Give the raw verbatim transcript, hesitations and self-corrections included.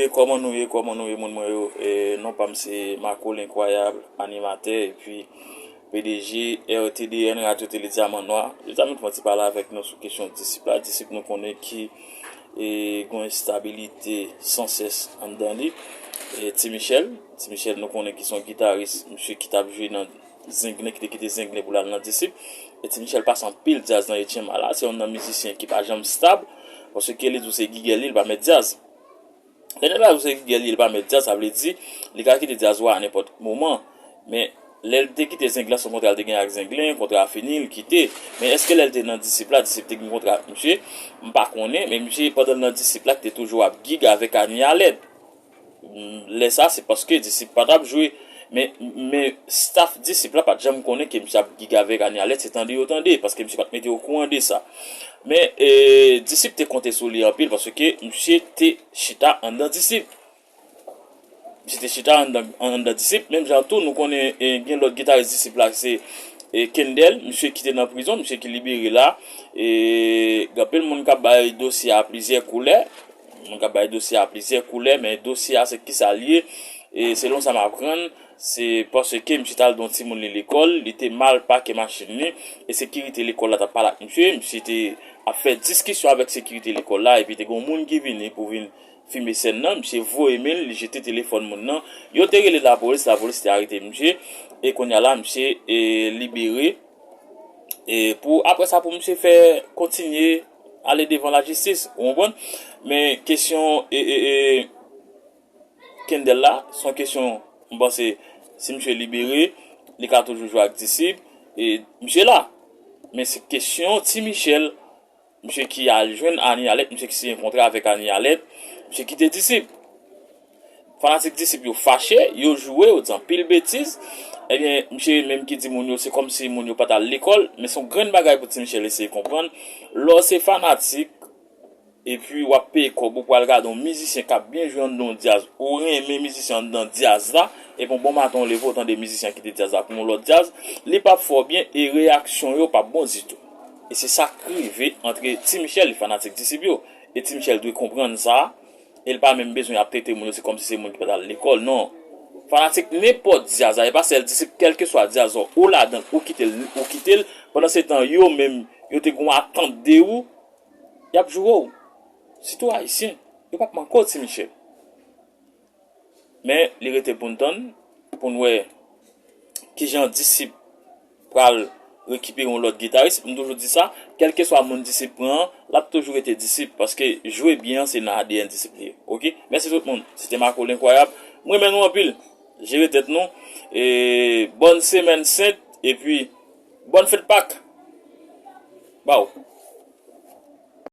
E kòman nou ye, kòman nou ye, moun mwen yo? E, non pa m se Marco Lenkwayab, animatè, epi P D G R T D N Radio Télé Diamant Noir. Jodi a m fè yon ti pale avèk nou sou kesyon disip la. Disip nou konnen ki e, gen yon estabilite san sès anndan li. E, Ti Michel, Ti Michel nou konnen ki se yon gitaris, misye ki t ap jwe nan Zenglen, ki te kite Zenglen pou l al nan Disip. E Ti Michel pase anpil djaz nan Etyenm la, se youn nan mizisyen ki pa janm stab, paske li di w se gigè li, li pa mèt djaz. Lè nèg la di w se gigè li, li pa mèt djaz, sa vle di, li ka kite djaz ou a nenpòt moman. Men, lè l te kite Zenglen, se yon kontra l te gen ak Zenglen, kontra a fini, l kite. Men èske lè l te nan Disip la, Disip te gen kontra ak misye? M pa konnen, men misye, pandan l nan Disip la, ki te toujou ap gig avèk Anie Alerte. Lè sa, se paske Disip pa t ap jwe. Men, men staff Disip la pa t janm konnen ke misye ap gig avèk Anie Alerte, se tande yo tande, paske misye pa t mete okouran de sa. Men, e, Disip te konte sou li anpil, paske misye te chita anndan Disip. Misye te chita anndan, anndan Disip. Menm jan tou, nou konnen, e, gen lòt gitaris Disip la, se, e, Kendel, misye ki te nan prizon, misye ki libere la. E, gen anpil moun k ap bay dosye a plizyè koulè. Moun k ap bay dosye a plizyè koulè, men dosye a se kisa l ye? E, selon sa m aprann, se paske misye t al don timoun li lekòl, li te mal pake machin li, e sekirite lekòl la t ap pale ak misye, misye te ap fè diskisyon avèk sekirite lekòl la, epi te gen yon moun ki vini pou vin filme sèn nan, misye voye men l, li jete telefòn moun nan. Yo te rele lapolis, lapolis te arete misye, e kounye a la, misye, e, libere. E pou, apre sa, pou misye fè kontinye ale devan lajistis, ou konprann? Men kesyon, e, e, e, Kendel la, se yon kesyon, m panse, si misye libere, li ka toujou jwe ak Disip, e misye la. Men se kesyon Ti Michel, misye ki al jwenn Anie Alerte, misye ki siyen kontra avèk Anie Alerte, misye kite Disip. Fanatik Disip yo fache, yo joure, yo di anpil betiz. Ebyen, misye menm ki di moun yo, se kòmsi moun yo pa t al lekòl, men se yon grenn bagay pou Ti Michel eseye konprann. Lè w se fanatik, epi w ap peye kòb ou pou al gade yon mizisyen k ap byen jwe anndan yon djaz, ou renmen mizisyen anndan djaz la, epi yon bon maten w leve w tande mizisyen an kite djaz la pou yon lòt djaz, li p ap fè w byen e reyaksyon yo p ap bon ditou. E se sa k rive antre Ti Michel e fanatik Disip yo. E Ti Michel dwe konprann sa, e l pa menm bezwen ap trete moun yo se kòmsi se moun ki pa t al lekòl, non. Fanatik nenpòt djaz la, e pa sèl Disip, kèlkeswa djaz ou, ou ladan l, ou kite l, ou kite l, pandan se tan yo menm, yo te gen yon atant de ou, y ap joure w. Sitou Ayisyen, yo p ap manke w, Ti Michel. Men, li rete pou n tann, pou n wè kijan Disip pral rekipere yon lòt gitaris. M toujou di sa, kèlkeswa moun Disip pran an, l ap toujou rete Disip, paske jwe byen an se nan A D N Disip li ye. Oke? Mèsi tout moun. Se te Marco Lenkwayab. M renmen nou anpil. Jere tèt nou. E bòn semèn sent, epi bòn fèt Pak. Baw.